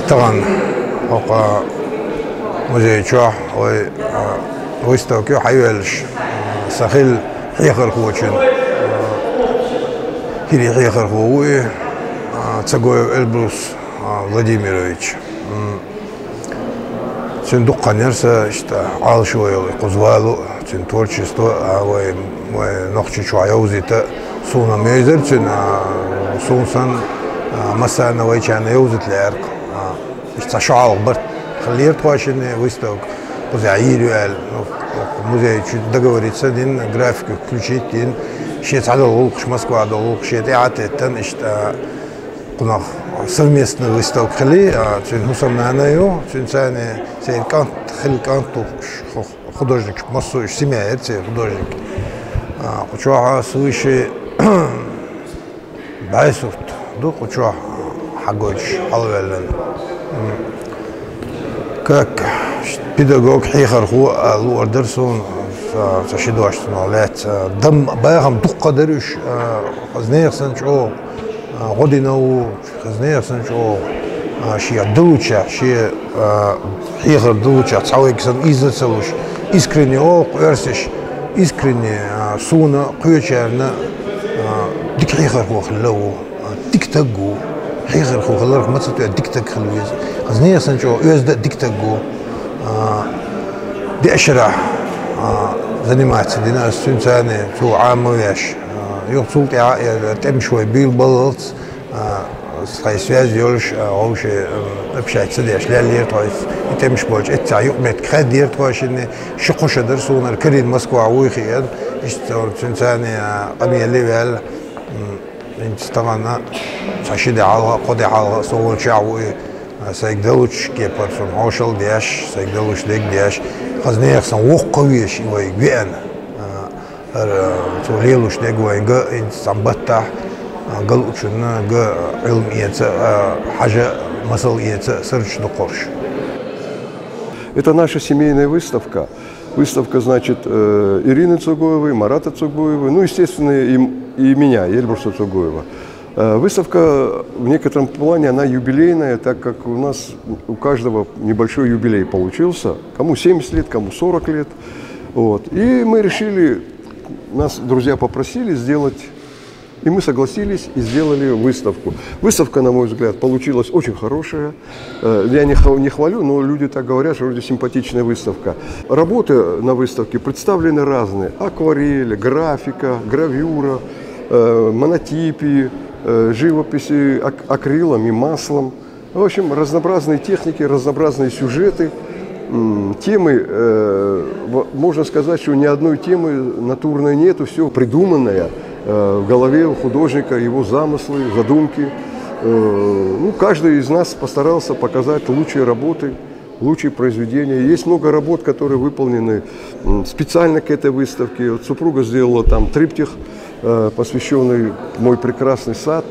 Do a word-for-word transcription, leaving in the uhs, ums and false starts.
Тахан хӀокху музей чохь вай, а, выставка ю хьайоьллуш, а, сан хилла хьехархочун, а, хӀирийн хьехархо ву и, а, Цагоев Эльбрус, а, Владимирович. М. Цуьнан дукха хан яра сан иштта Ӏалашо йолу и кхуза валу, цуьнан творчество, а, вай, вай Нохчийчохь йовзийта. Суна мезара цуьнан, а, суна санна, а, массарна вайчарна йовзийта лаьара. А, иштта цхьа шо хьалха барт хиллера тхойшинна выставка кхузахь йийр ю аьлла. Ну, музей чу договориться дина, график включить дина, шен цхьадолу гӀуллакхаш, Москва долу гӀуллакхаш шен тӀе а теттина, иштта, а, кхунах совместная выставка хили, а, цуьнан хӀусамнана ю, цуьнан царна церан кӀант хилла, кӀант ву, ху-, художник, массо а уьш семья яра церан художник. А, кху чохь а сан вуьши бӀе сурт ду, кху чохь хьагойтуш хьалаваьллина. М. Как педагог, хьехархо а луур дара суна, ца, ца ши дош цунах лаьцна. Дам бахам дуккха дара уьш, а, хаза нехан санна чӀогӀа, а, гӀо дина ву, хаза нехан санна чӀогӀа, а, шен далуччехь, шен, а, хьехар далуччехь цхьа вайга санна иза ца луш, искренне олу оьрсаша, искренне, а, суна кхечарна, а, дика хьехархо хилла ву. Дика стаг ву. Хьехархо хиларх ма ца тоьа, дика стаг хила веза. Хаза нехан санна чӀогӀа оьзда а дика стаг ву. А, деа шарахь, а, заниматься дина ас цуьнан, царна цо Ӏама веш. А, юха цул тӀаьхьа, э, тӀемаш вай буьйлабаллалц, а, тхайн связь йолуш, а, вовше, м, общаться деш леллера тхо, и тӀемаш болчу эццахь юкъаметтиг хаьддера тхойшинна, ши-кхо шо дара суна карийна Москва вуй хиъна, иштта цуьнан царна, а, къамеле ваьлла. М, ХӀинца тахана цхьа ши де хьалха, кхо де хьалха со волчохь ву и, а, сайга далучу кепара цунна хьошалла деш, сайга далуш дерг деш, хаза нехан санна воккха везаш и вайга веана. А, хӀара цо лелош дерг вайга хӀинца цхьана баттахь, а, галучунна га Ӏилма эца а, хьажа а, масал эца а сурташ ду кхуьш. Это наша семейная выставка. Выставка, значит, э, Ирины Цугоевой, Марата Цугоева, ну, естественно, и, и меня, Эльбруса Цугоева. Э, выставка в некотором плане, она юбилейная, так как у нас у каждого небольшой юбилей получился. Кому семьдесят лет, кому сорок лет. Вот. И мы решили, нас друзья попросили сделать, и мы согласились и сделали выставку. Выставка, на мой взгляд, получилась очень хорошая. Э, я не хва-, не хвалю, но люди так говорят, что вроде симпатичная выставка. Работы на выставке представлены разные. Акварель, графика, гравюра, э, монотипии, э, живописи ак-, акрилом и маслом. В общем, разнообразные техники, разнообразные сюжеты, м, темы. Э, во-, можно сказать, что ни одной темы натурной нету, все придуманное, э, в голове у художника, его замыслы, задумки. Э, ну, каждый из нас постарался показать лучшие работы, лучшие произведения. Есть много работ, которые выполнены, м, специально к этой выставке. Вот супруга сделала там триптих, э, посвящённый «Мой прекрасный сад».